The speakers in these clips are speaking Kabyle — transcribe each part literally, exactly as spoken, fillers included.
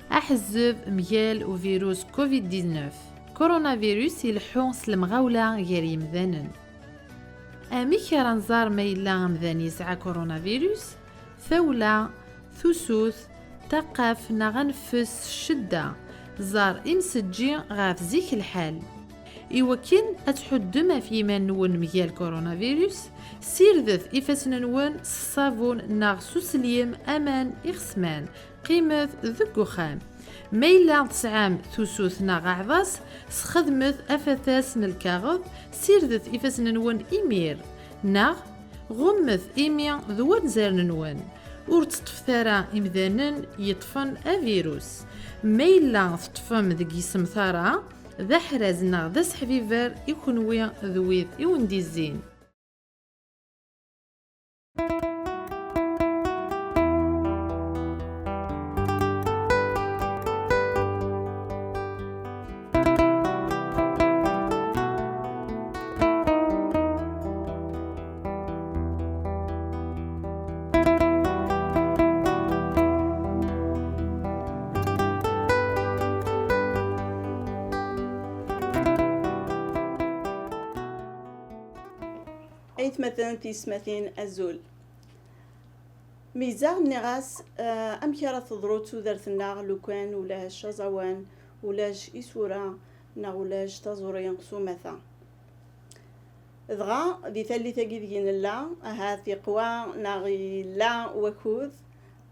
Aḥezzeb mgal uvirus covid dix-neuf. Coronavirus ileḥḥu s lemɣawla gar yimdanen. Amek ara nẓer ma yella amdan yesɛa coronavirus? Tawla, tusut, taqqaft neɣ aneffes s ccedda. Ẓer imsejji ɣef zik lḥal. Iwakken ad tḥuddem ɣef yiman-nwen mgal coronavirus, sirdet ifassen-nwen s ṣṣabun neɣ s uselim aman ixesman. Qqimet deg uxxam. Ma yella tesɛam tusut neɣ aɛḍas, sxedmet afatas n lkaɣeḍ, sirdet ifassen-nwen imir, neɣ ɣummet imi d wanzaren-nwen. Ur tteṭṭfet ara imdanen yeṭṭfen avirus. Ma yella teṭṭfem deg yisemtar-a, d aḥraz neɣ d aseḥbiber i kenwi d wid i wen-d-izzin. Aytmaten, tiyesmatin, azul. Meyyzeɣ, nniɣ-as, eh, amek ara teḍru tudert-nneɣ lukan ulac aẓawan, ulac isura, neɣ ulac taẓuri s umata? Dɣa, di tallit-agi deg i nella, ahat yeqwa neɣ yella wakud,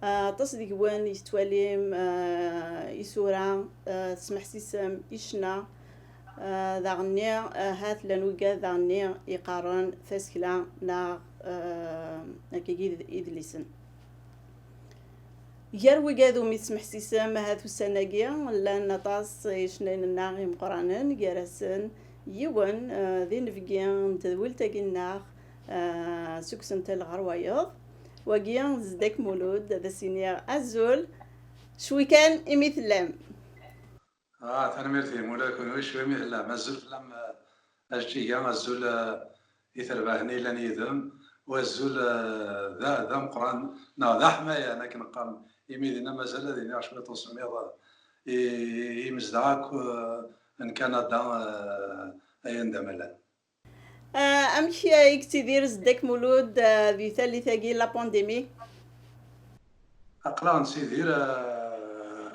eh, aṭas deg-wen i tettwalim, eh, isura, eh, tesmeḥsisem i ccna, eh, daɣenni, eh, ahat llan wigad daɣenni yeqqaren tasekla neɣ, eh, akkagi id-, idlisen. Gar wigad umi tesmeḥsisem ahat ussan-agi, llan aṭas icennayen-nneɣ imeqqranen, gar-asen yiwen, eh, d inebgi n tedwilt-agi-nneɣ, eh, seg usentel ɣer wayeḍ. Wagi d Zeddak Mulud, ad as-iniɣ azul, cwi kan imi tellam. Ah, tanemmirt-im, ula d kenwi cwi imi tellam. Azul fell-am, eh, a Jeǧǧiga, azul, eh, i terbaɛt-nni yellan yid-m, u azul, eh, d a-, d ameqqran, neɣ d aḥmayan, akken qqaren. Imi dinna mazal ad iniɣ cwiṭ usemmiḍ, eh, i, i yimezdaɣ akk, eh, n Kanada, eh, ay anda ma llan. Eh, amek i yettidir Zeddak Mulud, eh, di tallit-agi, la pandémie? Aql-aɣ nettidir, eh,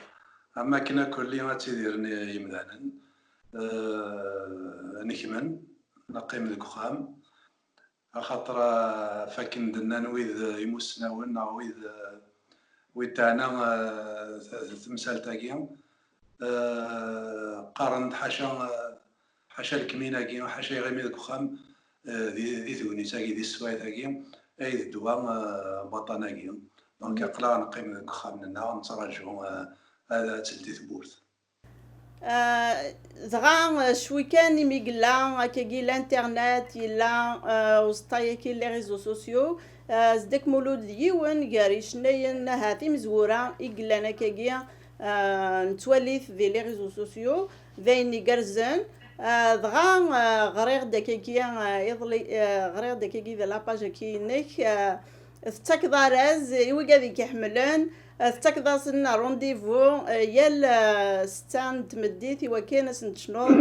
am wakken akk-, lli ad ttidiren yimdanen, eh, nekmen, neqqim deg uxxam, axaṭer, eh, fakken d-nnan wid, eh, imussnawen neɣ wid, eh, wid teɛna, eh, t-, temsalt-agi, eh, qqaren-d ḥaca, eh, ḥaca lekmin-agi, ḥaca iɣimi deg uxxam, eh, di, di tegnit-agi, di teswayt-agi, ay d ddwa, eh, baṭan-agi. Donc, aql-aɣ neqqim deg uxxam-nneɣ, nettraǧu, eh, ad, ad teldi tewwurt. Eh, dɣa, eh, cwi kan imi yella akkagi l'internet, yella, eh, uẓeṭṭa-agi, les réseaux sociaux, eh, Zeddak Mulud d yiwen gar yicennayen, ahat imezwura i yellan akkagi, eh, nettwali-t di les réseaux sociaux, d ayen igerrzen. Eh, dɣa, eh, ɣriɣ-d akkagi, eh, iḍelli, eh, ɣriɣ-d akkagi di la page-agi-inek, eh, tettakeḍ araz i wigad i k-iḥemmlen, eh, tettakeḍ-asen rendez-vous, eh, yal, eh, ssetta n tmeddit i wakken ad sen-tecnuḍ,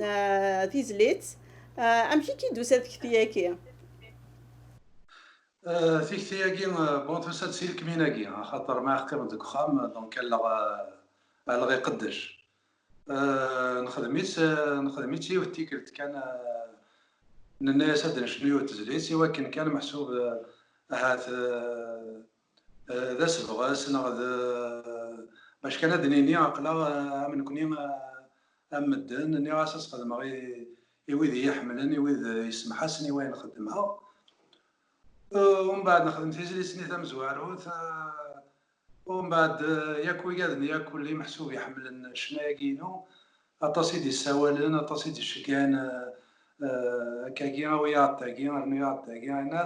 eh, tizlit. Eh, amek i k-id-tusa tekti-agi? Eh, tikti-agi, eh, bon, tusa-d si lekmin-agi, axaṭer ma qqim deg uxxam, donc, alleɣ, eh, alleɣ iqeddec. Eh, nexdem-itt, eh, nexdem-itt yiwet tikkelt kan, eh, nenna-yas ad d-necnu yiwet tezlit, i wakken kan meḥsub, eh, ahat, eh, eh, d asebɣes neɣ d, eh, bac kan ad d-nini aql-aɣ, eh, am nekni, eh, am medden, nniɣ-as ad sxedmeɣ i, i wid i yi-ḥemmlen, i wid, eh, yessemḥasen i wayen xeddmeɣ. Eh, umbeɛd nexdem tizlit-nni tamezwarut, eh, umbeɛd, eh, yak wigaden yakk lli meḥsub iḥemmlen ccna-agi-inu, aṭas i d-issawalen, aṭas i d-iceggan, eh, eh, akkagi, awi-yaɣ-d tagi, rnu-yaɣ-d tagi, ayna,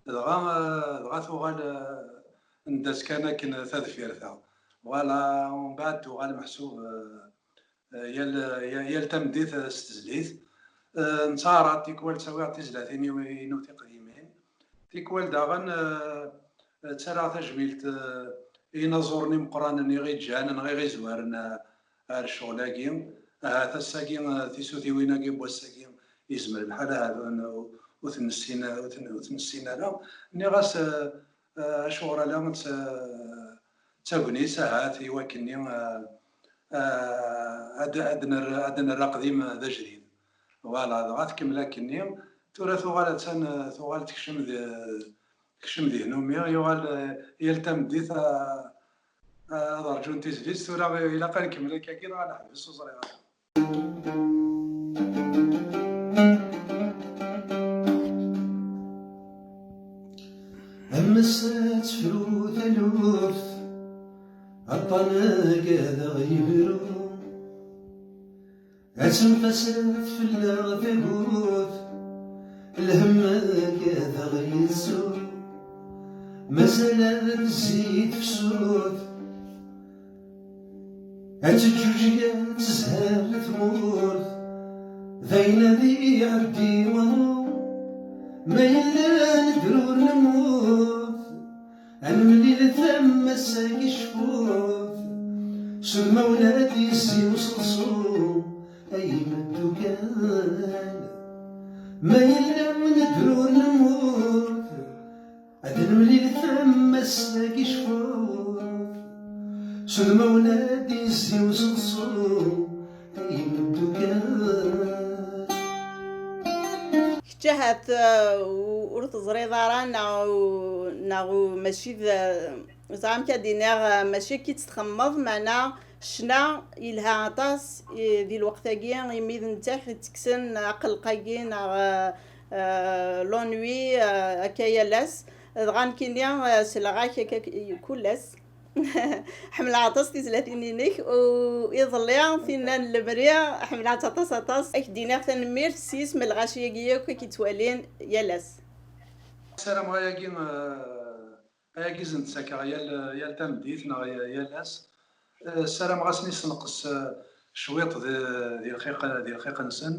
dɣa, eh, dɣa tuɣal, eh, nedda-tt kan akken tadfirt-a. Voilà, umbeɛd tuɣal meḥsub, eh, eh, yal, yal, yal tameddit, eh, s tezlit. Eh, nettaɛraḍ tikwal ttawiɣ tizlatin-iw-, inu tiqdimin. Tikwal daɣen, eh, eh, ttarraɣ tajmilt, eh, inaẓuren imeqqranen i ɣ-iǧǧan neɣ i ɣ-izwaren, eh, ar ccɣel-agi. Ahat ass-agi, eh, tisutiwin-agi n wass-agi, yezmer lḥal ahat ur n-, ur ten-nessin, ur ten-, ur ten-nessin ara. Nniɣ-as, eh, eh, acuɣer ala d ta-, d tagnit ahat i wakken-nni, eh, eh, ad, ad nerr-, ad nerr aqdim d ajdid. Voilà, dɣa tkemmel akkenni. Tura tuɣal attan, eh, tuɣal tekcem di, tekcem di hnumi, yuɣal, eh, yal tameddit, eh, eh, ad rǧun tizlit. Tura ilaq ad nkemmel akkagi, neɣ ad neḥbes, ur ẓriɣ ara. Am ass-a ad tefru taluft, aṭṭan-agi ad aɣ-yebru. Ad tenfaset fell-aɣ tagut, lhemm-agi ad aɣ-yettu. Mazal ad tezzi tefsut, ad teǧǧuǧeg ad tezher tmurt. D ayen ad iɛeddi waḍu, ma yella nedder ur nemmut. Ad nemlil tammas-agi cfut, s udmawen ad yezzi useḍsu, ay imeddukal. Ma yella nedder ur nemmut, ad nemlil tammas-agi cfut, s udmawen ad yezzi useḍsu, ay imeddukal. Kečč ahat, uh, ur teẓriḍ ara, neɣ, neɣ mačči d, ur ẓriɣ amek ad d-iniɣ, uh, mačči akka i tt-txemmeḍ, meɛna ccna yelha aṭas, i, di lweqt-agi, imi d netta i ɣ-ittekksen aqelleq-agi, neɣ, uh, uh, l'ennui, uh, akka yal ass. Dɣa nekkini, uh, selleɣ-ak akka k-, kul ass. Ḥemmleɣ aṭas tizlatin-inek, u iḍelli tinna n lemri, ḥemmleɣ-tt aṭas, aṭas. Ad k-d-iniɣ tanemmirt s yisem n lɣaci-agi yakk i k-ittwalin yal ass. Ssarameɣ ayagi, eh, ayagi zen-d-ttakeɣ yal, yal tameddit neɣ yal ass. Eh, ssarameɣ ad sen-issenqes, eh, cwiṭ di, di lxiq, di lxiq-nsen,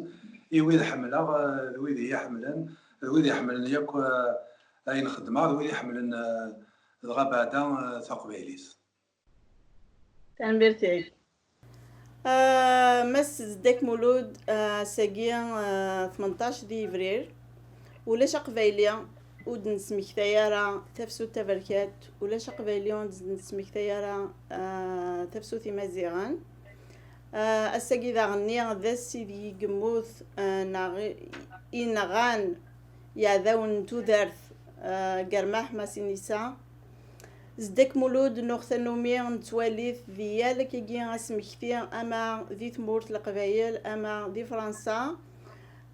i wid ḥemmleɣ, eh, d wid i yi-ḥemmlen, d wid iḥemmlen yakk, eh, ayen xeddmeɣ, d wid iḥemmlen, eh, dɣa beɛda, eh, taqbaylit. Tanemmirt-ik. Ah, Mass Zeddak Mulud, ah, ass-agi, ah, tmenṭac di yebrir. Ulac aqbayli ur d-nesmektay ara tafsut taberkat, ulac aqbayli ur d-nesmektay ara, ah, tafsut imaziɣen. Ah, ass-agi daɣen-nni d ass ideg i yemmut, ah, neɣ i, i nɣan yeɛdawen n tudert, ah, Germaḥ Masinisa. Zeddak Mulud, nuɣ tannumi nettwali-t di yal akkagi asmekti, ama di tmurt Leqbayel, ama di Fransa.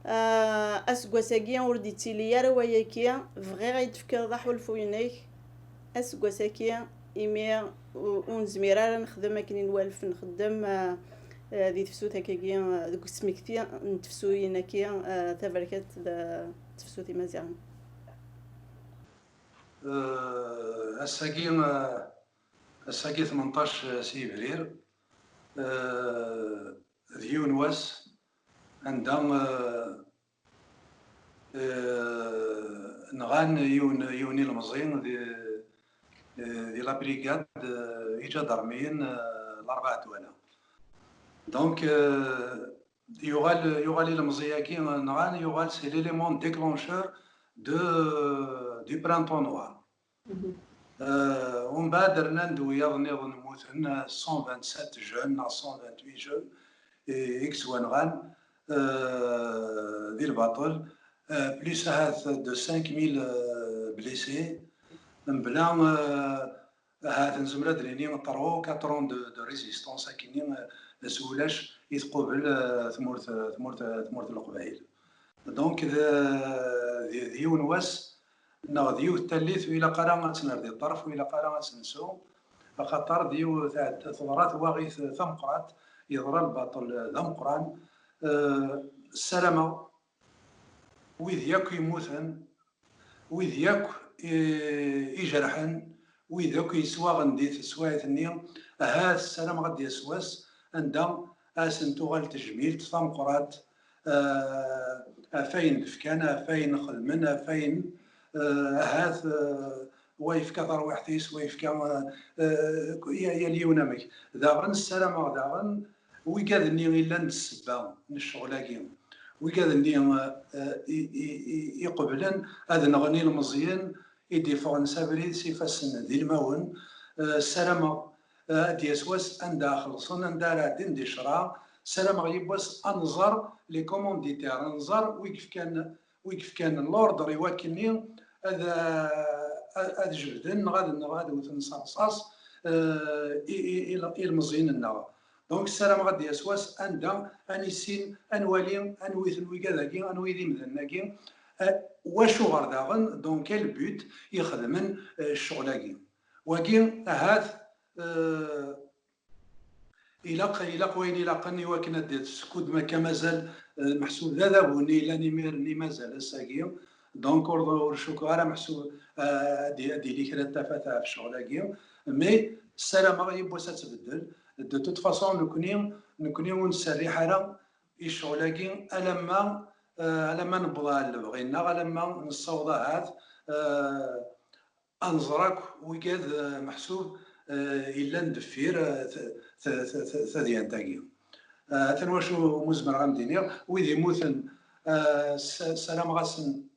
Ah, aseggas-agi ur d-ittili ara wayaki, bɣiɣ ad yi-d-tefkeḍ aḥulfu-inek aseggas-agi, imi u-, ur nezmir ara nexdem akken i nwalef nxeddem, ah, ah, di tefsut akkagi, ah, deg usmekti n tefsuyin-agi, ah, taberkat d tefsut imaziɣen. Eh, ass-agi, eh, ass-agi tmenṭac si yebrir, eh, d yiwen wass anda, eh, eh, nɣan yiwen, yiwen ilemẓi di, eh, di la brigade, eh, iǧadarmiyen, eh, Larebɛa Dwala. Donc, eh, yuɣal, yuɣal ilemẓi-agi nɣan, yuɣal c'est l'élément déclencheur de, du printemps noir. Euh, umbeɛd rnan-d wiyaḍ nniḍen mmuten, euh, cent vingt-sept jeunes neɣ cent vingt-huit jeunes i, i yettwanɣan, euh, di lbaṭel, euh, plus ahat de cinq mille, euh, blessés, mebla, euh, ahat nezmer ad d-nini trois ou quatre ans de, de résistance, akkenni, euh, s wulac i tqubel, euh, tmurt, tmurt, tmurt n Leqbayel. Donc, d, d, d yiwen wass, neɣ d yiwet tallit, ur ilaq ara ad tt-nerr di ṭṭerf, ur ilaq ara ad tt-nsu, axaṭer d yiwet, teḍra twaɣit tameqqrant, yeḍra lbaṭel d ameqqran. Euh, ssarameɣ wid yakk yemmuten, wid yakk i, ijerḥen, wid akk yeswaɣen di teswiɛt-nni, ahat ssarameɣ ad d-yas wass anda ad sen-tuɣal tejmilt tameqqrant, eh, ɣef wayen d-fkan, ɣef wayen xedmen, ɣef wayen, eh, ahat, eh, wa yefka tarwiḥt-is, wa yefka, eh, eh, ya-, yal yiwen amek. Daɣen ssarameɣ daɣen wigad-nni i llan d ssebba n ccɣel-agi, wigad-nni, eh, i, i, i, iqeblen ad nɣen ilmeẓyen i d-iffɣen s abrid s ifassen d ilmawen, eh, ssarameɣ, eh, ad d-yas wass anda ad xellṣen, anda ara ɛeddin di ccreɛ. Ssarameɣ yiwwas ad nẓer les commanditaires, ad nẓer wi yefkan, wi yefkan l'ordre i wakkenni ad, ad, ad jebden neɣ ad, neɣ ad wten s rrṣaṣ, eh, i, i, i, ilmeẓyen-nneɣ. Donc, ssarameɣ ad d-yas wass anda ad nissin, ad nwali anwi-ten wigad-agi, anwi d imdanen-agi, eh, wacuɣer daɣen, donc, quel but i xedmen, eh, ccɣel-agi. Wagi, ahat, eh, ilaq, ilaq wayen ilaqen i wakken ad d-, skud ma akka mazal, eh, meḥsub d adabu-nni yellan imir-nni mazal ass-agi. Donc, ur, ur cukkeɣ ara meḥsub, eh, ad d-, ad d-yili kra n tafat ɣef ccɣel-agi. Mais ssarameɣ yiwwas ad tbeddel. De toute façon, nekni, nekni ur nserriḥ ara i ccɣel-agi alamma, eh, alamma newweḍ ɣer lebɣi-nneɣ, alamma nessaweḍ ahat, eh, ad nẓer akk wigad, eh, meḥsub, eh, yellan deffir, eh, t-, t-, t-, t-, tadyant-agi. Eh, atan wacu umi zemreɣ ad m-d-iniɣ, wid yemmuten, eh, s-, ssarameɣ-asen,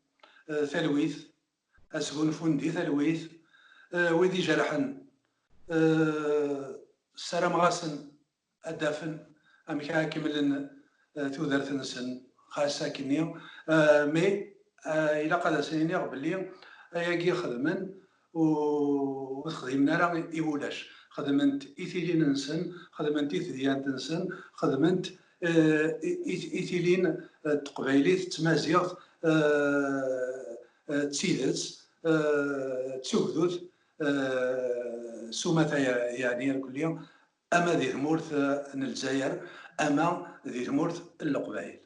eh, talwit, ad sgunfun di talwit, eh, wid ijerḥen, eh, ssarameɣ-asen ad d-afen amek ara kemmlen, eh, tudert-nsen, xas akkenni. Eh, mais, eh, ilaq ad asen-iniɣ belli ayagi xedmen u-, ur t-xdimen ara i wulac. Xedmen-t i tilin-nsen, xedmen-t i tedyant-nsen, xedmen-t, eh, i, i, i tilin, eh, n teqbaylit, d tmaziɣt, eh, eh, d tidet, eh, d tugdut, eh, s umata ya-, yeɛni irkelli, ama di tmurt, eh, n Lezzayer, ama di tmurt n Leqbayel.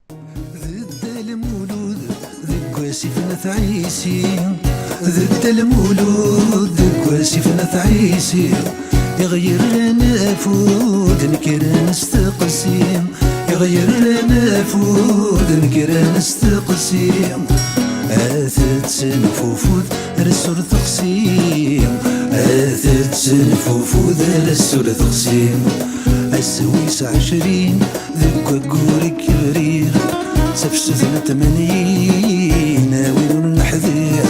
D Dda Lmulud deg wasif n At Ɛisi, d Dda Lmulud deg wasif n At Ɛisi, iɣ yerran afud nekren s teqsi, iɣ yerran afud nekren s teqsi, ad tettenfufud ar sur teqsi, ad tettenfufud ar sur teqsi, ass wis ɛecrin deg waggur n Kebrir, tafsut n tmanyin, a win ur neḥdir,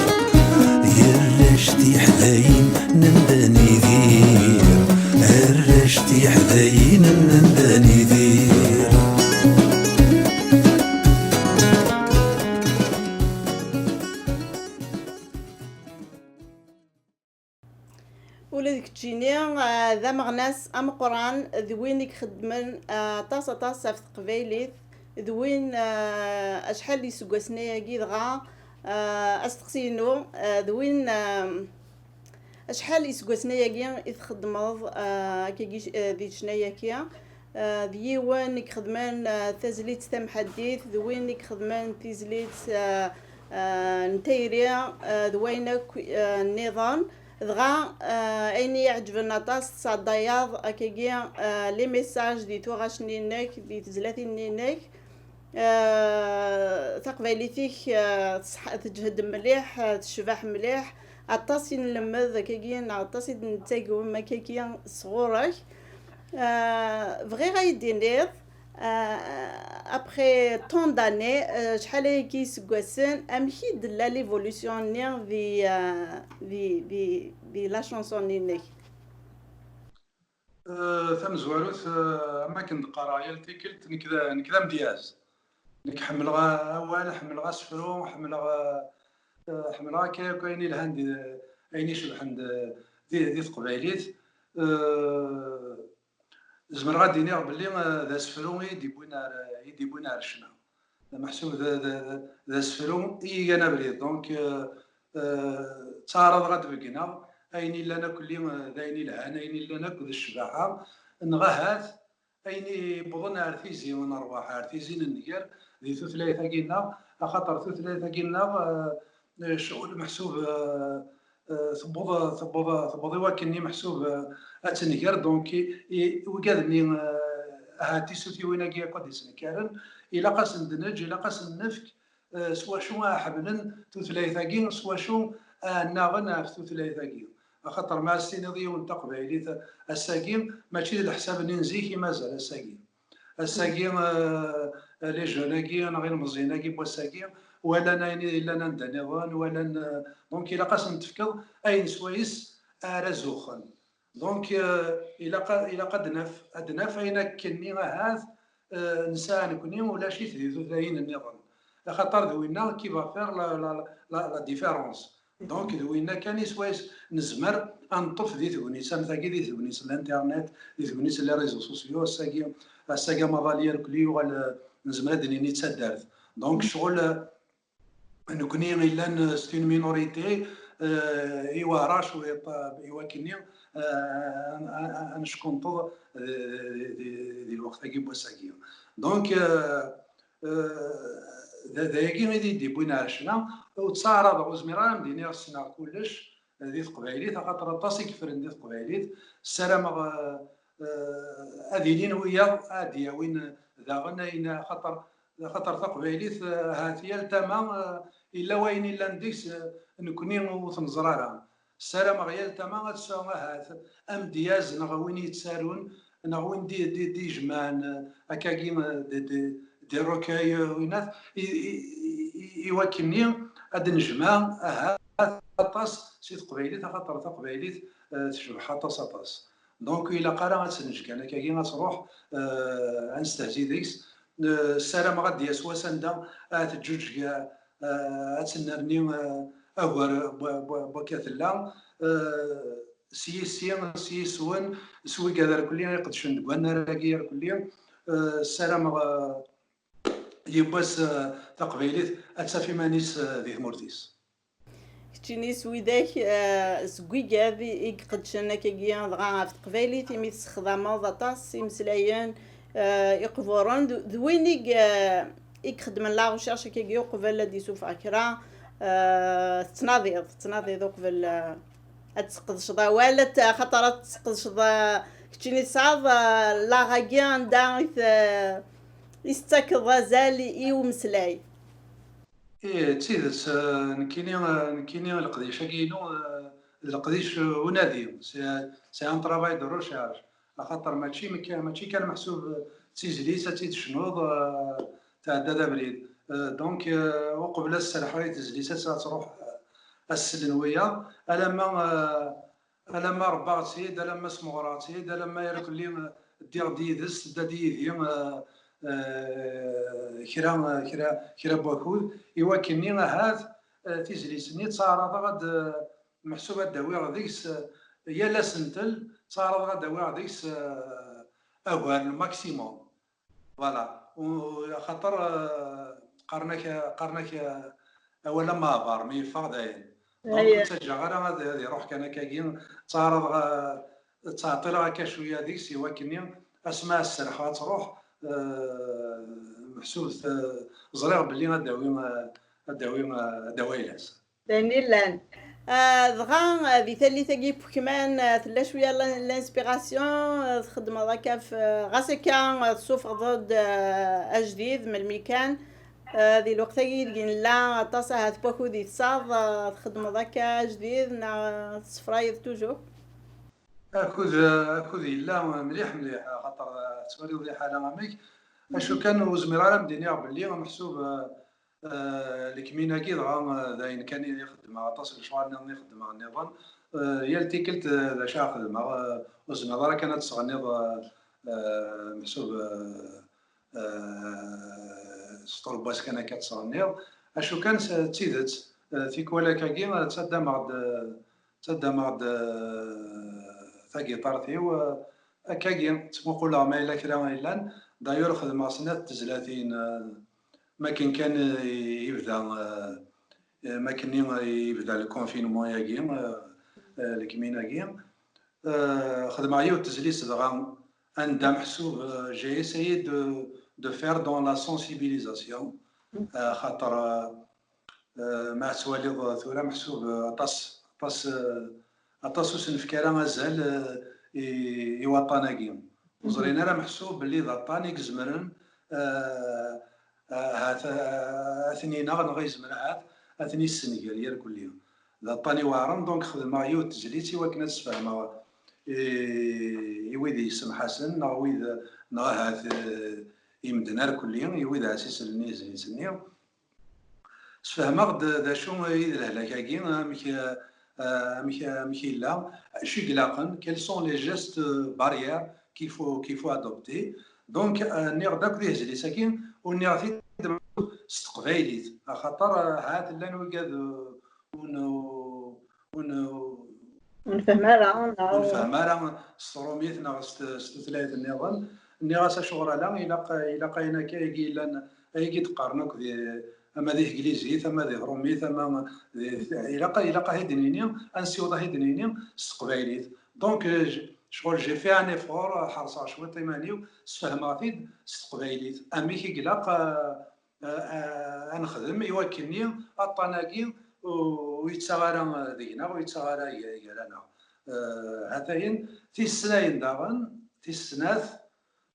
arrac tiḥdayin n Mda n Idir, arrac tiḥdayin n Mda n Idir. Ula d keččini, ah, d ameɣnas ameqqran, d win i ixeddmen, ah, aṭas, aṭas ɣef teqbaylit, d win, ah, acḥal iseggasen ayagi dɣa, ah, asteqsi-inu, ah, d win, ah, acḥal iseggasen ayagi i txeddmeḍ, ah, akkagi, ah, di ccna-agi? Ah, d yiwen i ixedmen, ah, tazlit tamḥaddit, d win i ixedmen tizlit, ah, ah, n tayri, ah, d wayen akk, ah, nniḍen. Dɣa, ah, ayen i yi-iɛeǧben aṭas, tesɛeddayeḍ akkagi, ah, les messages di tuɣac-nni-inek, di tezlatin-nni-inek. Ah, taqbaylit-ik, ah, tṣeḥ-, teǧhed mliḥ, ah, tecbeḥ mliḥ. Aṭas i nlemmed akkagi, neɣ aṭas i d-nettagem akkagi sɣur-k. Ah, bɣiɣ ad yi-d-tiniḍ, ah, après tant d'années, ah, acḥal ayagi iseggasen, amek i d-tella l'évolution-nni di, ah, di, di, di la chanson-nni-inek? Eh, tamezwarut, eh, am akken d-qqareɣ yal tikkelt, nekk d, nekk d amedyaz. Nekk ḥemmleɣ awal, ḥemmleɣ asefru, ḥemmleɣ, eh, ḥemmleɣ akka akk ayen ilhan di, ayen icebḥen di, di, di teqbaylit. Eh, zemreɣ ad d-iniɣ belli, eh, d asefru i yi-d-iwwin ar, i yi-d-iwwin ar ccna. Meḥsub d, d, d, d asefru i igan abrid. Donc, eh, eh, ttaɛraḍeɣ ad d-beggneɣ ayen illan akk lli, eh, d ayen ilhan, ayen illan akk d ccbaḥa, neɣ ahat ayen iwwḍen ar tizi n ṛṛwaḥ, ar tizi n nnger di tutlayt-agi-nneɣ, axaṭer tutlayt-agi-nneɣ, eh, eh, ccɣel meḥsub, eh, eh, tewweḍ, tewweḍ, tewweḍ i wakken-nni meḥsub, eh, ad tenger. Donc, i, i, wigad-nni, eh, ahat tisutiwin-agi akk ad d-isnekkaren, ilaq ad sen-d-neǧǧ, ilaq ad sen-nefk, eh, s wacu ara ḥemmlen tutlayt-agi, s wacu annaɣen ɣef tutlayt-agi. Axaṭer ma as-tiniḍ yiwen taqbaylit ass-agi, mačči d leḥsab-nni n zik i mazal ass-agi. Ass-agi, les jeunes-agi neɣ ilmeẓyen-agi n wass-agi, walan ayen yellan anda nniḍen, walan, donc ilaq ad sen-tefkeḍ ayen swayes ara zuxxen. Donc, ilaq ad naf, ad naf ayen akkenni ahat nesɛa nekni ulac-it di tutlayin nniḍen. Axaṭer d winna qui va faire la, la, la, la différence. Donc, d winna kan i swayes nezmer ad neṭṭef di tegnit am tagi, di tegnit n l'internet, di tegnit n les réseaux sociaux, ass-agi, ass-agi amaḍal irkelli yuɣal, nezmer ad d-nini d taddart. Donc, ccɣel, nekni illan, c'est une minorité, iwehra cwiṭ i wakken ad neckunṭeḍ di lweqt-agi n wass-agi. Donc, d ayagi i d-yewwin ar ccna, ur ttaɛraḍeɣ, ur zmireɣ ara m-d-iniɣ ssneɣ kullec di teqbaylit, axaṭer aṭas i yeffren di teqbaylit. Ssarameɣ ad ilin wiyaḍ ad d-yawin daɣen ayen, axaṭer Axaṭer taqbaylit, ahat yal tama, yella wayen illan deg-s, nekni ur t-neẓri ara. Ssarameɣ yal tama ad tesɛu ahat amedyaz neɣ win yettarun neɣ win d-ijemɛen akkagi des recueils, winat, i wakkenni ad d-nejmeɛ ahat aṭas si teqbaylit, axaṭer taqbaylit tecbeḥ aṭas, aṭas. Donc, ur ilaq ara ad tt-neǧǧ kan akkagi ad truḥ, ad nestehzi deg-s. Ssarameɣ ad d-yas wass anda ad teǧǧuǧeg, ad tennerni agar n wakka tella. S yis-i, s yis-wen, s wigad irkelli iqedcen deg wannar-agi irkelli, ssarameɣ yiwwas taqbaylit ad taf iman-is di tmurt-is. Keččini s widak, seg wigad i iqeddcen akkagi dɣa ɣef teqbaylit, imi tessexdameḍ aṭas imeslayen iqburen, d win i ixeddmen la recherche akkagi uqbel ad d-isufeɣ kra. Tettnadiḍ, tettnadiḍ uqbel ad tesqedceḍ awal, xaṭer ad tesqedceḍ keččini tesɛiḍ laɣ-agi anda i tettakeḍ azal i umeslay. Ih, d tidet, nekkini, nekkini leqdic-agi-inu d leqdic unadi, c'est un travail de recherche, axaṭer mačči, mačči kan meḥsub d tizlit ad tt-id-tecnuḍ, tɛeddaḍ abrid. Donc, uqbel ad serḥeɣ i tezlit ad truḥ ad sellen wiyaḍ, alamma alamma rebbaɣ-tt-id, alamma smeɣreɣ-tt-id, alamma irkelli ddiɣ-d yid-s, tedda-d yid-i kra, kra, kra n wakud, i wakkenni ahat tizlit-nni ttaɛraḍeɣ ad, meḥsub ad d-awiɣ deg-s yal asentel, ttaɛraḍeɣ ad d-awiɣ deg-s agar n maximum. Voilà, axaṭer qqaren-ak, qqaren-ak awal am aɛbar mi yeffeɣ dayen. Donc ur ttaǧǧaɣ ara ad iruḥ kan akkagi, ttaɛraḍeɣ, ttɛeṭṭileɣ akka cwiya deg-s i wakkenni asmi ad serḥeɣ ad truḥ, meḥsub ẓriɣ belli ad d-tawi, ad d-tawi, ad d-tawi ayla-s. D ayen illan. Dɣa di tallit-agi n wekman tella cwiya l'inspiration, txeddmeḍ akka ɣas akka tessufɣeḍ-d ajdid melmi kan, di lweqt-agi ideg nella aṭas ahat n wakud i tesɛiḍ, txeddmeḍ akka ajdid neɣ tessefrayeḍ toujours? Akud, akud yella mliḥ mliḥ, axaṭer tettwaliḍ liḥala amek. Acu kan ur zmireɣ ara ad m-d-iniɣ belli meḥsub Lekmin-agi dɣa d ayen kan i xeddmeɣ, aṭas n lecɣal nniḍen i xeddmeɣ nniḍen. Yal tikkelt d acu ara xedmeɣ, ur tezmireḍ ara kan ad tesɣenniḍ, meḥsub s tṛebba-s kan akka ad tesɣenniḍ. Acu kan d tidet, tikwal akkagi ttaddameɣ-d, ttaddameɣ-d tagiṭart-iw, akkagi ttmuquleɣ ma yella kra yellan. D'ailleurs xedmeɣ snat tezlatin, makken kan yebda, makken yebda le confinement-agi, lekmin-agi, xedmeɣ yiwet tezlit dɣa anda meḥsub, j'ai essayé de, de faire dans la sensibilisation, xaṭer ma tettwaliḍ tura meḥsub aṭas, aṭas, aṭas ur s-nefki ara azal i, i waṭṭan-agi. Ur ẓrin ara meḥsub belli d aṭṭan i izemren, ahat, ad ten-ineɣ neɣ yezmer ahat ad ten-yessenger irkelli. d aṭṭan iweɛren. Donc xedmeɣ yiwet tezlit i wakken ad sfehmeɣ i, i wid yessemḥasen, neɣ wid, neɣ ahat, eh, i medden irkelli, i wid ara isellen i tezlit-nni. Sfehmeɣ-d d acu i d lehlak-agi, amek, eh, amek, amek yella, acu i ilaqen, quels sont les gestes barrières qu'il faut, qu'il faut adopter. Donc, eh, nniɣ-d akk di tezlit-agi, u nniɣ-t-id s teqbaylit, axaṭer, eh, ahat llan wigad, eh, ur n-, ur n-, Ur nefhem ara, neɣ ur nefhem ara s trumit neɣ s t-, s tutlayt nniḍen. Nniɣ-as acuɣer ala, ilaq, ilaq ayen akka i yellan, ay i d-qqaren akk di, ama di teglizit, ama di trumit, ama di, ilaq, ilaq ad t-id-nini, ad nessiweḍ ad t-id-nini s teqbaylit. Donc, eh, j-, ccɣel, j'ai fait un effort, ḥerṣeɣ cwiṭ iman-iw, sfehmeɣ-t-id s teqbaylit. Amek i ilaq, eh, eh, eh, ad nexdem i wakken-nni aṭṭan-agi ur, ur yettaɣ ara deg-neɣ, ur yettaɣ ara gar-, gar-aneɣ. Eh, hatayen, tis snayen daɣen, tis snat,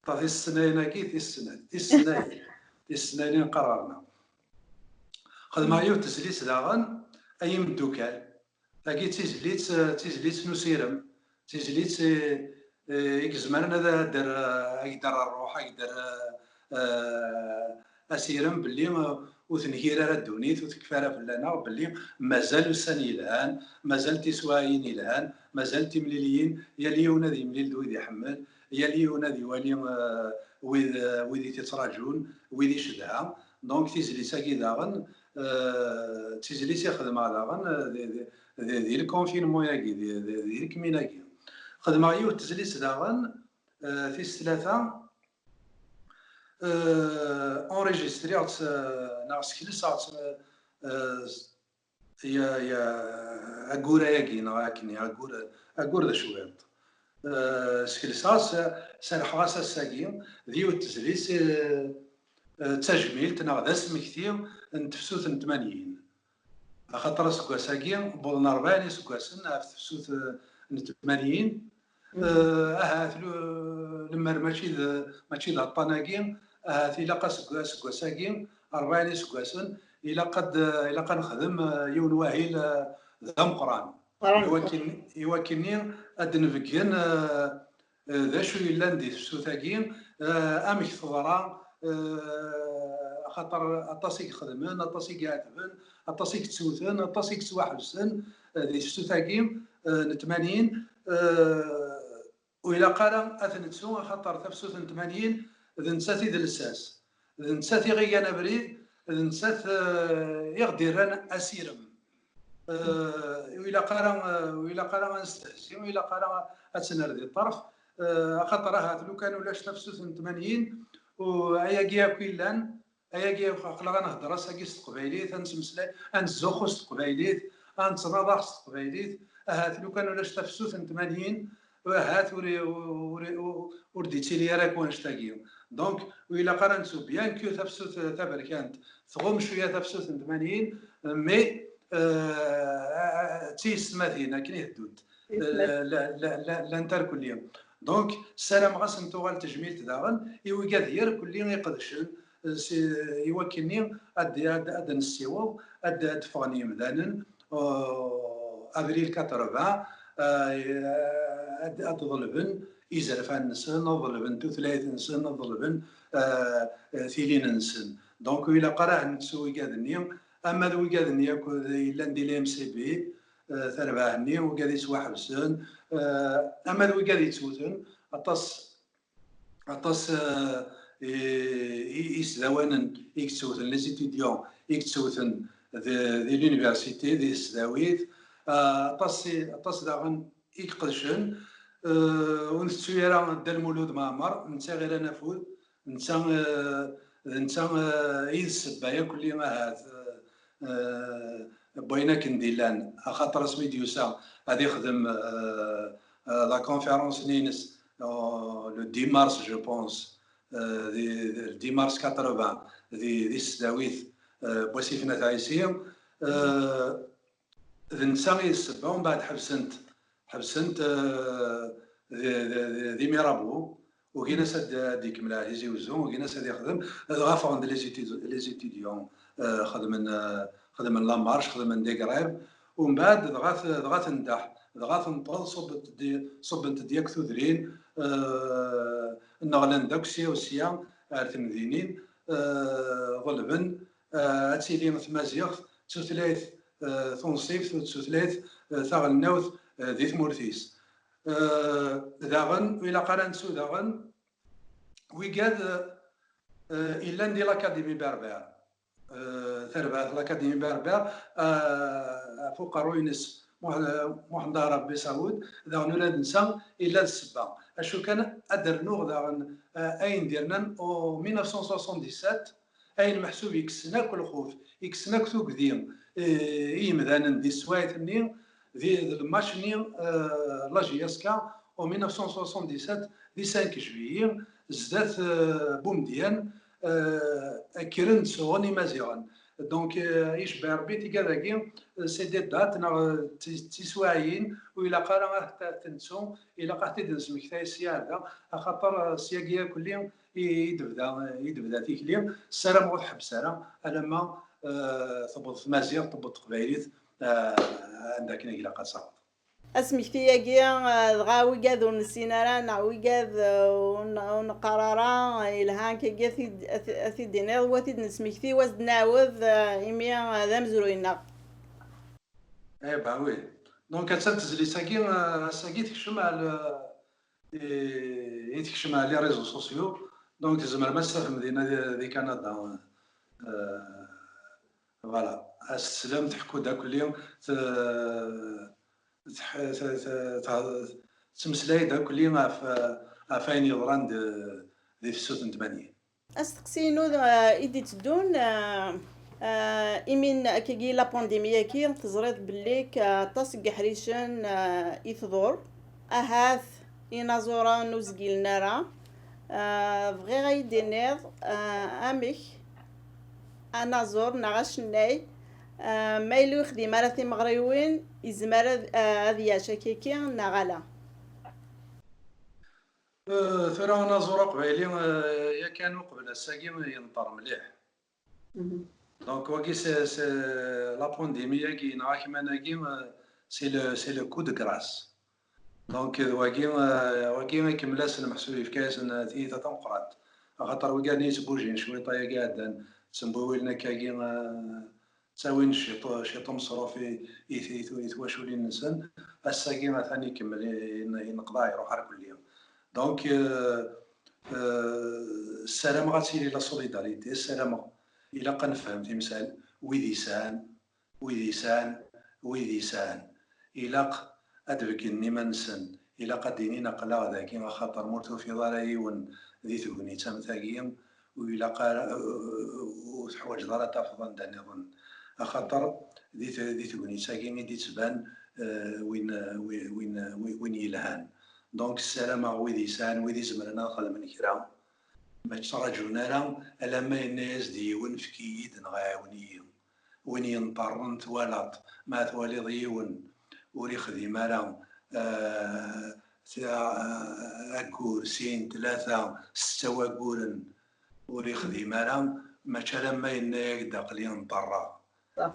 ta tis snayen-agi, tis snat, tis snayen, tis snayen i neqqar ɣer-neɣ. Xedmeɣ yiwet tezlit daɣen, ay imeddukal. Tagi d tizlit, d tizlit n usirem, d tizlit, eh, eh, i izemren ad, ad d-terr, ad d-terr ṛṛuḥ, ad d-terr, eh, asirem belli, eh, ur tengir ara ddunit, ur tekfi ara fell-aneɣ, belli mazal ussan yelhan, mazal tiswiɛin yelhan, mazal timliliyin, yal yiwen ad yemlil d wid iḥemmel, yal yiwen ad iwali, eh, wid, eh, wid i t-ittraǧun, wid icedha. Donc tizlit-agi daɣen, eh, d tizlit i xedmeɣ daɣen, eh, di, di, di, di le confinement-agi, di, di, di lekmin-agi. Xedmeɣ yiwet tezlit daɣen, eh, tis tlata, eh, enregistriɣ-tt, eh, neɣ skelseɣ-tt, eh, ya, ya, aggur-agi, neɣ akken, aggur, aggur d cwiṭ. Eh, skelseɣ-as, serḥeɣ-as ass-agi, d yiwet tezlit, eh, eh, d tajmilt neɣ d asmekti n tefsut n tmanyin. Axaṭer aseggas-agi, wwḍen rebɛin iseggasen ɣef tefsut, eh, n tmanyin. Eh, ahat lu-, lemmer mačči d, mačči d aṭṭan-agi, ahat ilaq aseg-, aseggas-agi, rebɛin iseggasen, ilaq ad, ilaq ad nexdem, eh, yiwen wahil, eh, d ameqqran. Iwakken, iwakken-nni ad d-nbeggen, eh, eh, d acu yellan di tefsut-agi, eh, amek teḍra, eh, axaṭer aṭas i ixedmen, aṭas i iɛetben, aṭas i yettewten, aṭas i yettwaḥebsen, eh, di tefsut-agi, eh, n tmanyin, eh, ur ilaq ara ad t-nettu, axaṭer tafsut n tmanyin d nettat i d lsas, d nettat i ɣ-igan abrid, d nettat, eh, i ɣ-d-irran asirem. Eh, ur ilaq ara, eh, ur ilaq ara ad nestehzi, ur ilaq ara ad tt-nerr di ṭṭerf, eh, axaṭer ahat lukan ulac tafsut n tmanyin, u ayagi akk illan, ayagi akk aql-aɣ ad nehder ass-agi s teqbaylit, ad nettmeslay, ad nettzuxxu s teqbaylit, ad nettnaḍaḥ s teqbaylit, ahat lukan ulac tafsut n tmanyin, ahat ur, ur, ur, ur d-ittili ara akk wanect-agi. Donc, ur ilaq ara nettu, bien que tafsut taberkant tɣum cwiya tafsut n tmanyin, mais, euh, d tiyessetmatin akken i heddunt. Tiyessetmatin. La, la, la, la, llant irkelli. Donc, ssarameɣ ad sen-tuɣal tejmilt daɣen i wigad irkelli iqedcen, eh, si, i wakken-nni ad, ad, ad nessiweḍ, ad, ad d-ffɣen yemdanen, euh, avril quatre-vingts, euh, ad, ad ḍelben izerfan-nsen, ad ḍelben tutlayt-nsen, ad ḍelben, euh, euh, tilin-nsen. Donc, ur ilaq ara ad nettu wigad-nni, ama d wigad-nni akk yellan di la M C B, eh, tarbaɛt-nni, wigad yettwaḥebsen, eh, ama d wigad yettewten, aṭas, aṭas, eh, i, i, isdawanen i yettewten, les étudiants i yettewten di, di l'université, di tesdawit, eh, aṭas i, aṭas daɣen i iqedcen, eh, ur ntettu ara Dda Lmulud Mɛemmer, netta i ɣ-iran afud, netta, eh, d netta, eh, i d ssebba yakk-lli ahat, eh, eh, n wayen akken d-illan, axaṭer asmi d-yusa ad ixdem, eh, eh, la conférence-nni-ines, eh, le dix mars, je pense, eh, di, di, le dix mars quatre-vingts, di, di tesdawit, eh, n Wasif n At Ɛisi, eh, d netta i d ssebba, umbeɛd ḥebsen-t, ḥebsen-t, eh, di, di, di, di Mirabeau, ugin-as ad, ad ikemmel ar Tizi Wezzu, ugin-as ad ixdem, dɣa ffɣen-d les études, les étudiants, eh, xedmen, eh, xedmen la marche, xedmen des grèves, Umbeɛd dɣa t-, dɣa tendeḥ, dɣa tenṭeḍ, ṣubbent-d, ṣubbent-d yakk tudrin, eh, nneɣlen-d akk sya u sya ar temdinin, eh, ḍelben, eh, ad tili tmaziɣt d tutlayt, eh, tunṣibt, d tutlayt, eh, taɣelnawt, eh, di tmurt-is. Eh, daɣen, ur ilaq ara nettu daɣen wigad, eh, illan di l'Académie Berbère. Eh, tarbaɛt l'Académie Berbère, eh, ɣef uqerruy-ines Muḥ-, Muḥend Aɛrab Bisaɛud, daɣen ula d netta illa d ssebba. Acu kan, ad d-rnuɣ daɣen, eh, ayen d-yernan au mille neuf cent soixante-dix-sept, ayen meḥsub yekksen akk lxuf, yekksen akk tugdi, eh, i yimdanen di teswiɛt-nni, di, d lmatch-nni, eh, la J S K, au mille neuf cent soixante-dix-sept, di cinq juillet, zdat, eh, Bumedyan, eh, kkren-d suɣen Imaziɣen. Donc, eh, icebbeɛ Rebbi tigad-agi, eh, c'est des dates neɣ, eh, d ti-, d tiswiɛin, ur ilaq ara ad t-, ad t-nettu, ilaq ad t-id-nesmektay sya ar da, axaṭer, eh, syagi akkelli i, i d-tebda, i d-tebda tikli. Ssarameɣ ur tḥebbes ara alamma, eh, tewweḍ tmaziɣt, tewweḍ teqbaylit, eh, anda akken i ilaq ad taweḍ. Asmekti-agi, eh, dɣa wigad ur nessin ara, neɣ wigad, eh, ur n-, ur neqqar ara, eh, yelha akkagi ad t-id-, ad t-, ad t-id-iniḍ, wa t-id-nesmekti, wa s-d-nɛawed, eh, imi, eh, d amezruy-nneɣ. Eh ben oui. Donc, atta tezlit-agi, eh, ass-agi tekcem ar l-, i, i tekcem ar les réseaux sociaux. Donc, tzemrem ad tt-tafem dinna di, di Canada. Eh, voilà. Ad s-teslem, tḥekku-d akkelli, t-, tḥ-, t-, t-, t-, tettmeslay-d akkelli ɣef, ɣef wayen yeḍran d-, di tefsut n tmanyin. Asteqsi-inu, eh, i d-itteddun, eh, eh, imi n-, akkagi la pandémie-agi, teẓriḍ belli k-, aṭas n yeḥricen, eh, i tḍur. Ahat inaẓuren ur zgilen ara. Eh, bɣiɣ ad yi-d-tiniḍ, eh, amek anaẓur neɣ acennay, eh, ma yella ur yexdim ara timeɣriwin, yezmer ad, eh, ad yac akkagi neɣ ala? Euh, tura anaẓur aqbayli, euh, yakan uqbel ass-agi yenṭer mliḥ. Donc, wagi, c'est, c'est la pandémie-agi, yenɣa akman-agi, euh, c'est le, c'est le coup de grâce. Donc, euh, wagi, euh, wagi ikemmel-asen meḥsub, yefka-yasen, euh, tiyita tameqqrant. Axaṭer wigad-nni yettbujin cwiṭ ayagi ɛeddan, ttembiwilen akkagi, euh, ttawin ciṭ, ciṭ umeṣruf i, i, i, i twaculin-nsen. Ass-agi atan ikemmel, i, i, ineqḍaɛ, iruḥ ar kulli. Donc, euh, euh, ssarameɣ ad tili la solidarité, ssarameɣ ilaq ad nefhem timsal, wid yesɛan, wid yesɛan, wid yesɛan. Ilaq ad d-beggnen iman-nsen, ilaq ad d-inin aql-aɣ dagi, axaṭer ma ur tufiḍ ara yiwen di tegnit am tagi, ur ilaq ara, ur teḥwaǧeḍ ara tafeḍ anda nniḍen, axaṭer di te-, di tegnit-agi i d-ittban, eh, win, win, win, win, win yelhan. Donc, ssarameɣ wid yesɛan, wid izemren ad xedmen kra, ma ttraǧun ara alamma yenna-yas-d yiwen, efk-iyi-d neɣ ɛiwen-iyi. Win yenṭerren twalaḍ, ma twaliḍ yiwen ur ixdim ara, eh, ta-, aggur, sin, tlata, setta wagguren, ur ixdim ara, mačči alamma yenna-yak-d aql-i nṭerreɣ.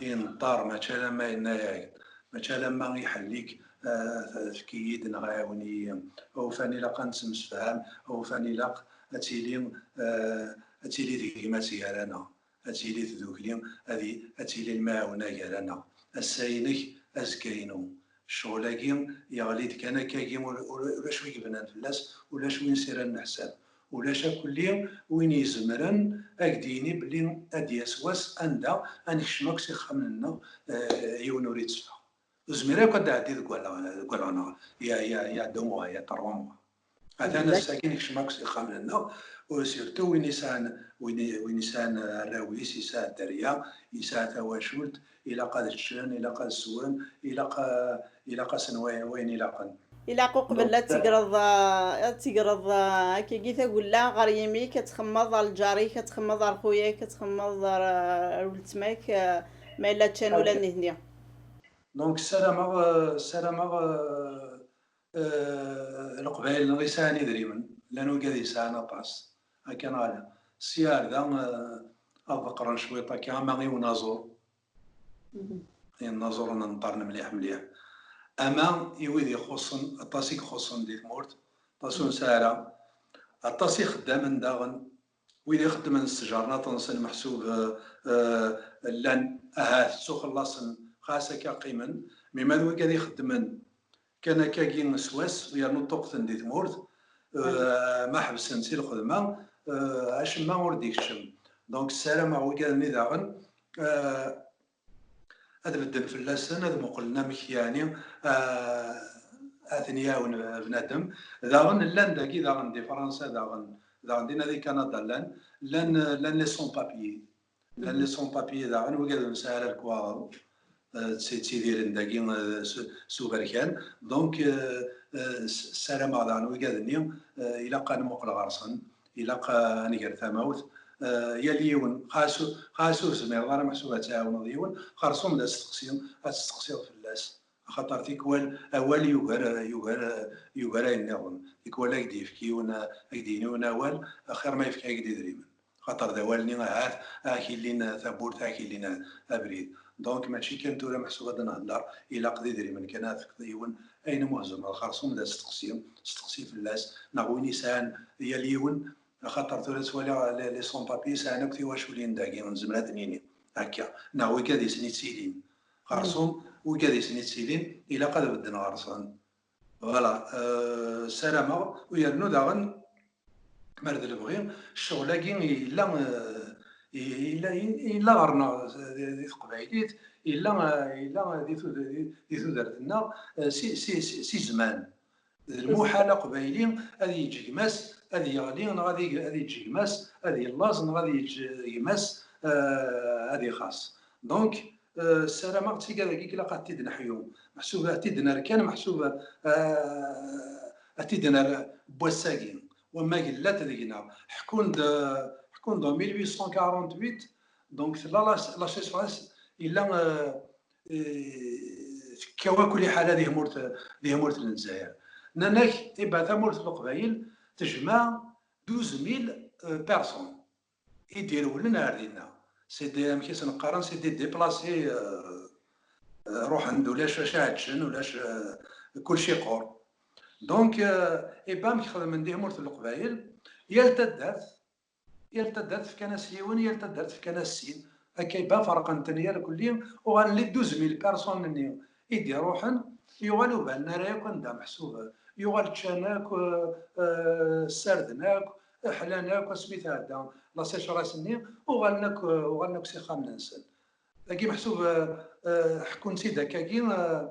Inṭer, mačči alamma yenna-yak-d, mačči alamma iḥell-ik, eh, efk-iyi-d neɣ ɛiwen-iyi. Awufan ilaq ad nettemsefham, awufan ilaq ad tili, eh, ad tili tegmat gar-aneɣ, ad tili tdukli, ad i-, ad tili lemɛawna gar-aneɣ. Ass-a-inek, azekka-inu. Ccɣel-agi yeɣli-d kan akkagi, ur, ur, ulac wi yebnan fell-as, ulac win s ara nneḥsab, ulac akkelli win izemren ad ak-d-yini belli ad d-yas wass anda ad nekcem akk s ixxamen-nneɣ, eh, yiwen ur itteffeɣ. Ur zmir akk ad d-ɛeddi deg wallaɣ, deg wallaɣ-nneɣ, ya, ya, ya deux mois, ya trois mois. Atan ass-agi nekcem akk s ixxamen-nneɣ, u surtout win yesɛan, win, win yesɛan arraw-is, yesɛa dderya, yesɛa tawacult, ilaq ad ččen, ilaq ad swen, ilaq, eh, ilaq-asen way-, wayen ilaqen. Ilaq uqbel ad tegreḍ, eh, ad tegreḍ, eh, akkagi tagella ɣer yimi-k, ad txemmeḍ ɣer lǧar-ik, ad txemmeḍ ɣer xuya-k, ad txemmeḍ ɣer, eh, ɣer weltma-k, eh, ma yella ččan ula d nitni. Donc, ssarameɣ, eh, ssarameɣ, eh, eh, Leqbayel neɣ yesɛan idrimen, llan wigad yesɛan aṭas, akka neɣ ala. Sya ar da, eh, ad ḍeqqren cwiṭ akka, ama i unaẓur. inaẓuren nṭerren mliḥ mliḥ. Ama i wid ixuṣṣen, aṭas i ixuṣṣen di tmurt, aṭas ur nesɛi ara, aṭas ixeddamen daɣen, wid ixeddmen s tjernaṭ-nsen meḥsub, eh, eh, llan ahat ttuxellaṣen, xas akka qqimen, mi ma d wigad ixeddmen kan akkagi s wass, yernu ṭṭuqten di tmurt, eh, ma ḥebsen si lxedma, eh, acemma ur d-ikeččem. Donc ssarameɣ wigad-nni daɣen, eh, ad bedden fell-asen, ad muqlen amek yeɛni, eh, ad ten-iɛawen bnadem. Daɣen llan dagi daɣen di Fransa daɣen, daɣen dinna di Kanada llan, llan, llan les sans-papiers. Llan les sans-papiers daɣen, wigad ur nesɛi ara lekwaɣeḍ, eh, tt-, ttidiren dagi, eh, s, s uberkan. Donc, eh, eh, s-, ssarameɣ daɣen wigad-nni, eh, ilaq ad nmuqel ɣer-sen, ilaq, eh, ad nger tamawt. Eh, yal yiwen, xas u-, xas ur tezmireḍ ara meḥsub ad tɛawneḍ yiwen, xerṣum d asteqsi, ad testeqsiḍ fell-as. Axaṭer tikwal awal yugar, yugar, yugar ayen nniḍen. Tikwal ad k-d-yefk yiwen, ad k-d-yini yiwen awal, axir ma yefka-ak-d idrimen. Xaṭer d awal-nni ahat ad ak-illin tawwurt, ad ak-illin abrid. Donc mačči kan tura meḥsub ad d-nhedder, ilaq d idrimen kan ad tefkeḍ i yiwen, ayen umi tzemreḍ xerṣum d asteqsi, steqsi fell-as, neɣ win yesɛan yal yiwen, axaṭer tura ttwaliɣ les, les sans-papiers sɛan akk tiwaculin dagi, nezmer ad d-nini akka, neɣ wigad i sen-ittilin. Xerṣum wigad i sen-ittilin, ilaq ad bedden ɣer-sen. Voilà, euh, ssarameɣ, u yernu daɣen, mer d lebɣi, ccɣel-agi yella, euh, yella, yella ɣer-neɣ di, di teqbaylit, yella, euh, yella di tud-, di, di tudert-nneɣ, euh, si, si, si, si zman. D lmuḥal aqbayli ad yeǧǧ gma-s ad yeɣli, neɣ ad yeg-, ad yeǧǧ gma-s ad yellaẓ, neɣ ad yeǧǧ gma-s, euh, ad ixaṣ. Donc, euh, ssarameɣ d tigad-agi ilaq ad t-id-neḥyu. Meḥsub ad t-id-nerr kan, meḥsub, euh, ad t-id-nerr n wass-agi. Wamma gellat deg-neɣ. Ḥkun-d, ḥkun-d en mille huit cent quarante-huit, donc tella la, la sécheresse, yella, euh, eh, tekkaw akk liḥala di tmurt, di tmurt n Lezzayer. Nnan-ak, iba tamurt n Leqbayel tejmeɛ douze mille, euh, personnes i d-irewlen ar dinna. C'est des, amek i sen-qqaren, c'est des déplacés, euh, euh, ruḥen-d, ulac acu ɛeǧǧen, ulac, euh, kulci yeqqur. Donc, euh, iba amek xedmen di tmurt n Leqbayel, yal taddart, yal taddart fkan-as yiwen, yal taddart ffkan-as sin. Akka iba ferqen-ten irkelli, uɣalen les douze mille personnes-nni i d-iruḥen, yuɣal ur banen ara yakk anda meḥsub, yuɣal ččan akk, euh, euh, ssarden akk, ḥlan akk, asmi tɛedda la sécheresse-nni, uɣalen akk, uɣalen akk s ixxamen-nsen. Dagi meḥsub, euh, euh, ḥekkun-tt-id akkagi, euh,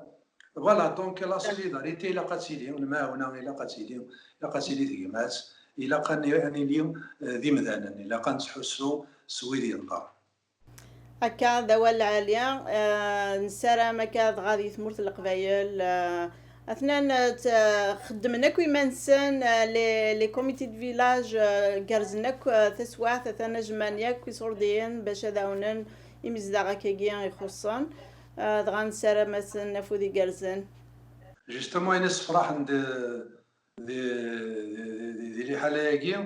voilà, donc la solidarité ilaq ad tili, lemɛawna ilaq ad tili, ilaq ad tili tegmat, ilaq ad ni-, ad nili, euh, d imdanen, ilaq ad nettḥussu s wid yenṭerren. Akka d awal lɛali, euh, nessaram akka dɣa di tmurt n Leqbayel, euh, atnan, euh, t-, xeddmen akk iman-nsen, euh, les, les comités de village, euh, gerrzen akk, euh, taswaɛt, atan jemɛen yakk iṣurdiyen bac ad ɛawnen imezdaɣ akkagi ixuṣṣen, euh, dɣa nessaram-asen afud igerrzen. Justement, ayen issefraḥen di, di, di, di, di liḥala-agi,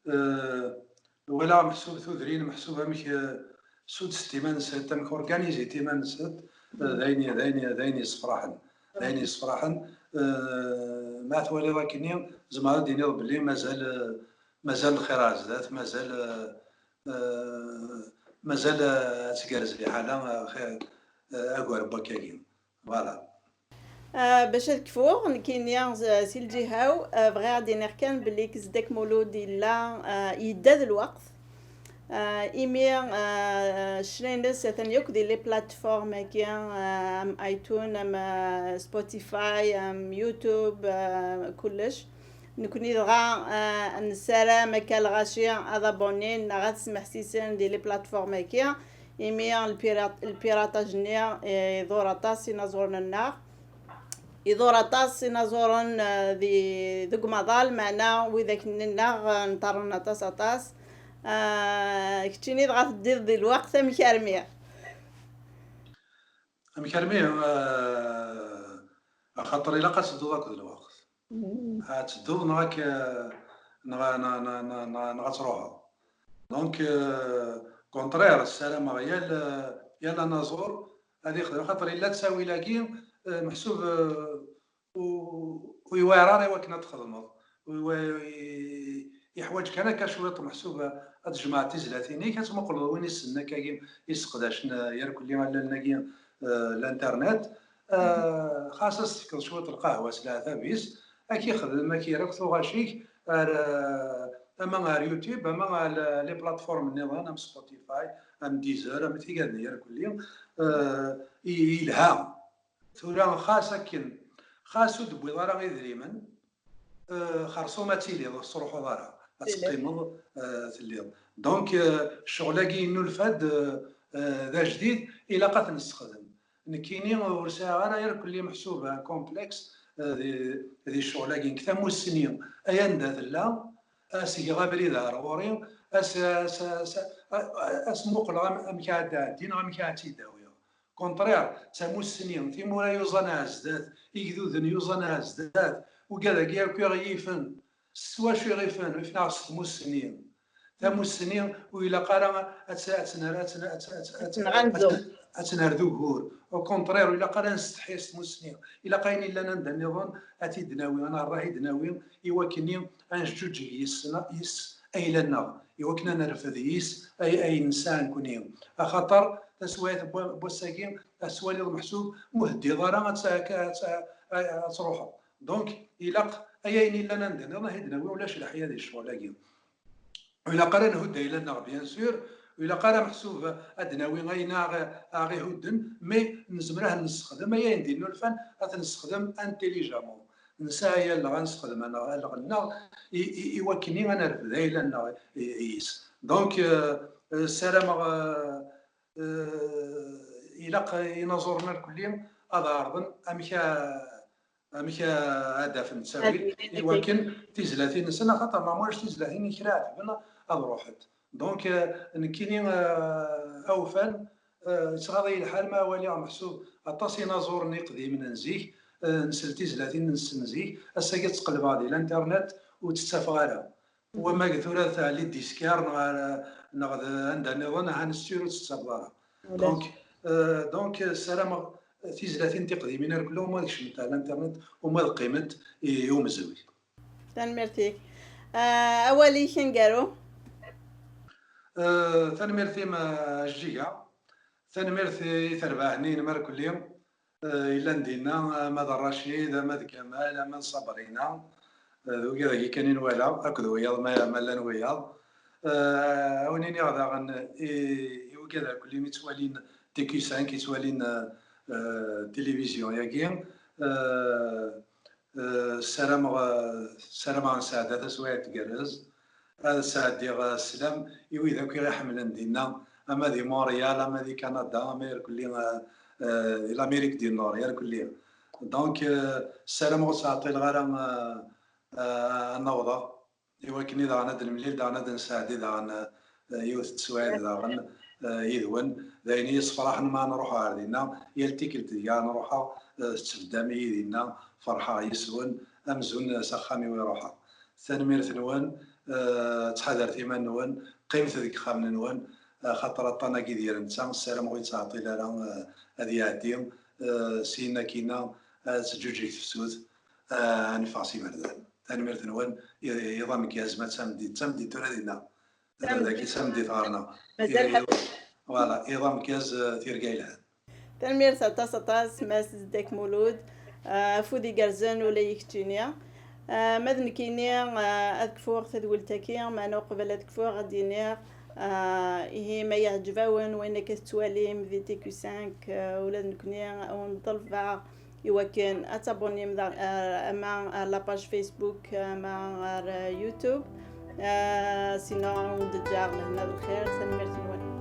euh, walaɣ meḥsub tudrin, meḥsub amek, euh, sudset iman-nsent, amek organizit iman-nsent, euh, d ayen, d ayen, d ayen yessefraḥen. D ayen yessefraḥen. Euh, ma twaliḍ akkenni, tzemreḍ ad d-tiniḍ belli mazal, euh, mazal lxir ar zdat, mazal, euh, euh, mazal, euh, ad tgerrez liḥala, euh, xir, euh, agar n wakkagi. Voilà. Euh, bac ad kfuɣ, nekkini, euh, si lǧiha-w, euh, bɣiɣ ad d-iniɣ kan belli Zeddak Mulud yella, euh, yedda d lweqt. Euh, imi, euh, ccna-ines atan yakk di les plateformes-agi, euh, am iTunes, am, euh, Spotify, am YouTube, euh, kullec. Nekni dɣa, euh, nessaram akka lɣaci ad abonnin neɣ ad smeḥsisen di les plateformes-agi, imi lpirat-, lpirataj-nni, euh, iḍur aṭas inaẓuren-nneɣ. Iḍur aṭas inaẓuren, euh, di, deg umaḍal, meɛna widak-nneɣ, euh, nṭerren aṭas, aṭas. Euh, keččini dɣa teddiḍ di lweqt, amek armi? Amek armi, euh, axaṭer ilaq ad tedduḍ akked lweqt. Ad tedduḍ neɣ ak-, neɣ, neɣ, neɣ, neɣ, neɣ, neɣ ad truḥeḍ. Donc, euh, contraire, ssarameɣ yal, yal anaẓur ad ixdem, xaṭer yella ttawil-agi, eh, meḥsub, eh, ur, ur yewɛir ara i wakken ad txedmeḍ. Ur yewa-, i-, yeḥwaǧ kan akka cwiṭ meḥsub ad tjemɛeḍ tizlatin-ik, ad tmuqleḍ win issnen akkagi, isseqdacen, eh, irkelli allalen-agi, eh, l'internet. Eh, xas ad s-tefkeḍ cwiṭ lqahwa s leɛtab-is, ad k-ixdem, ad k-yerr akk tuɣac-ik ar, eh, ama ar YouTube, ama ar les plateformes nniḍen, am Spotify, am Deezer, am tigad-nni irkelli, eh, i-, yelha. Tura xas akken, xas ur d-tewwiḍ ara idrimen, eh, xerṣum ad tiliḍ, ur tettruḥuḍ ara, ad teqqimeḍ, eh, telliḍ. Donc, eh, ccɣel-agi yennulfa-d, eh, eh, d ajdid, ilaq ad t-nessexdem. Nekkini ur sɛiɣ ara irkelli meḥsub un complexe, eh, di, di ccɣel-agi. Nekk tamussni, ay anda tella, ad s-geɣ abrid ar ɣur-i, ad s-, ad s-, ad s-, ad s-muqleɣ am-, amek ad d-tɛeddi neɣ amek ad tt-id-awiɣ. Contraire, d tamussni, timura yuẓan ar zdat, igduden yuẓan ar zdat, ugad-agi akk i ɣ-yifen. S wacu i ɣ-ifen? Ifen-aɣ s tmussni. Tamussni ur ilaq ara ad tt-, ad tt-, ad tt-, ad tt-, ad tt-, ad tt-, ad tt-, ad tt-nerr d ugur. Au contraire, ur ilaq ara ad nsetḥi s tmussni. Ilaq ayen illan anda nniḍen ad t-id-nawi, ad nerr ad t-id-nawi, i wakken ad neǧǧuǧeg yis-, yis ayla-nneɣ, i wakken ad nerfed yis ay-, ayen nesɛa nekkni. Axaṭer taswiɛt n wa-, n wass-agi, ad twaliḍ meḥsub ur teddiḍ ara ad tt-, ad tt-, ad tt-, ad truḥeḍ. Donc, ilaq ay ayen illan anda nniḍen ad t-id-nawi, ulac leḥya di ccɣel-agi. Ur ilaq ara ad nhudd ayla-nneɣ, bien sûr, ur ilaq ara meḥsub ad d-nawi ayen aɣ-, aɣ-ihudden, mais nezmer ad nessexdem ay ayen d-innulfan, ad t-nessexdem intelligemment. Nesɛa alleɣ ad nessexdem alleɣ-nneɣ i, i, i wakken ad nerfed ayla-nneɣ i, i, yis. Donc, euh, euh, ssarameɣ, euh, euh, ilaq inaẓuren irkelli ad ɛerḍen amek a-, amek a-, ad d-afen ttawil i wakken tizlatin-nsen, axaṭer ma ulac tizlatin i kra iɛetben ad ruḥent. Donc, euh, nekkini, euh, awfan, euh, yettɣaḍ-iyi lḥal ma waliɣ meḥsub aṭas inaẓuren iqdimen n zik, euh, nsel tizlatin-nsen zik, ass-agi ad tt-qelbeɣ di l'internet ur tt-ttafeɣ ara. Wama tura tɛelli-d di Skar neɣ, neɣ d anda nniḍen, ahan sûr ur tt-tettaweḍ ara. Donc, euh, donc, ssarameɣ tizlatin tiqdimin irkelli uma ad kecment ar l'internet, uma ad qqiment i, i umezruy. Tanemmirt-ik. Ah, awal-ik aneggaru? Euh, tanemmirt-im, euh, a Jjiga. Tanemmirt i terbaɛt-nni-inem irkelli. Eh, yellan dinna, ama d Racid, ama d Kamal, ama d Sabrina, eh, d wigad-agi kan i nwala, akked wiyaḍ, ma, ma llan wiyaḍ. Eh, a wen-iniɣ daɣen i, i wigad akk-nni yettwalin T Q cinq, yettwalin, eh, eh, tilivizyu-agi, eh, eh, ssarameɣ, eh, ssarameɣ nesɛedda taswiɛt tgerrez. Ad sɛeddiɣ, eh, sslam i wid akk i ɣ-iḥemmlen dinna, ama di Montréal, ama di Canada, ama irkelli, eh, eh, di l'Amérique du Nord, irkelli. Donc, eh, ssarameɣ ur ttɛeṭṭileɣ ara, eh, eh, ad n-awḍeɣ. I wakken i daɣen ad nemlil, daɣen ad nesɛeddi daɣen, eh, yiwet n teswiɛt daɣen, eh, yid-wen. D ayen i yi-yessefraḥen ma nruḥ ɣer dinna. Yal tikkelt deg ara nruḥeɣ, eh, tettbeddam-iyi dinna, ferḥeɣ yis-wen, amzun s axxam-iw i ruḥeɣ. Tanemmirt-nwen, eh, ttḥadaret iman-nwen, qqimet deg yixxamen-nwen, eh, xaṭer aṭṭan-agi d yir netta, ssarameɣ ur yettɛeṭṭil ara, eh, ad iɛeddi, eh, syin akkin-a, eh, ad teǧǧuǧeg tefsut, eh, ad neffeɣ s iberdan. Tanemmirt-nwen, i-, iḍ ameggaz, ma d tameddit, d tameddit tura dinna. Dagi d tameddit ɣer-neɣ. Mazal i-, ḥafi. Voilà, iḍ ameggaz, eh, tirga yelhan. Tanemmirt aṭas, aṭas, Mass Zeddak Mulud. Ah, afud igerrzen ula i keččini. Ah, ma d nekkini, ah, ad kfuɣ tadwilt-agi, meɛna uqbel ad kfuɣ ad d-iniɣ, ah, ihi ma yeɛǧeb-awen wayen akka tettwalim di T Q cinq, ah, ula d nekkni ad wen-ḍelbeɣ i wakken ad tabonnim da, ah, ama ar la page Facebook, ama ar, ah, YouTube. Ah, sinon ad wen-d-ǧǧeɣ lehna d lxir. Tanemmirt-nwen.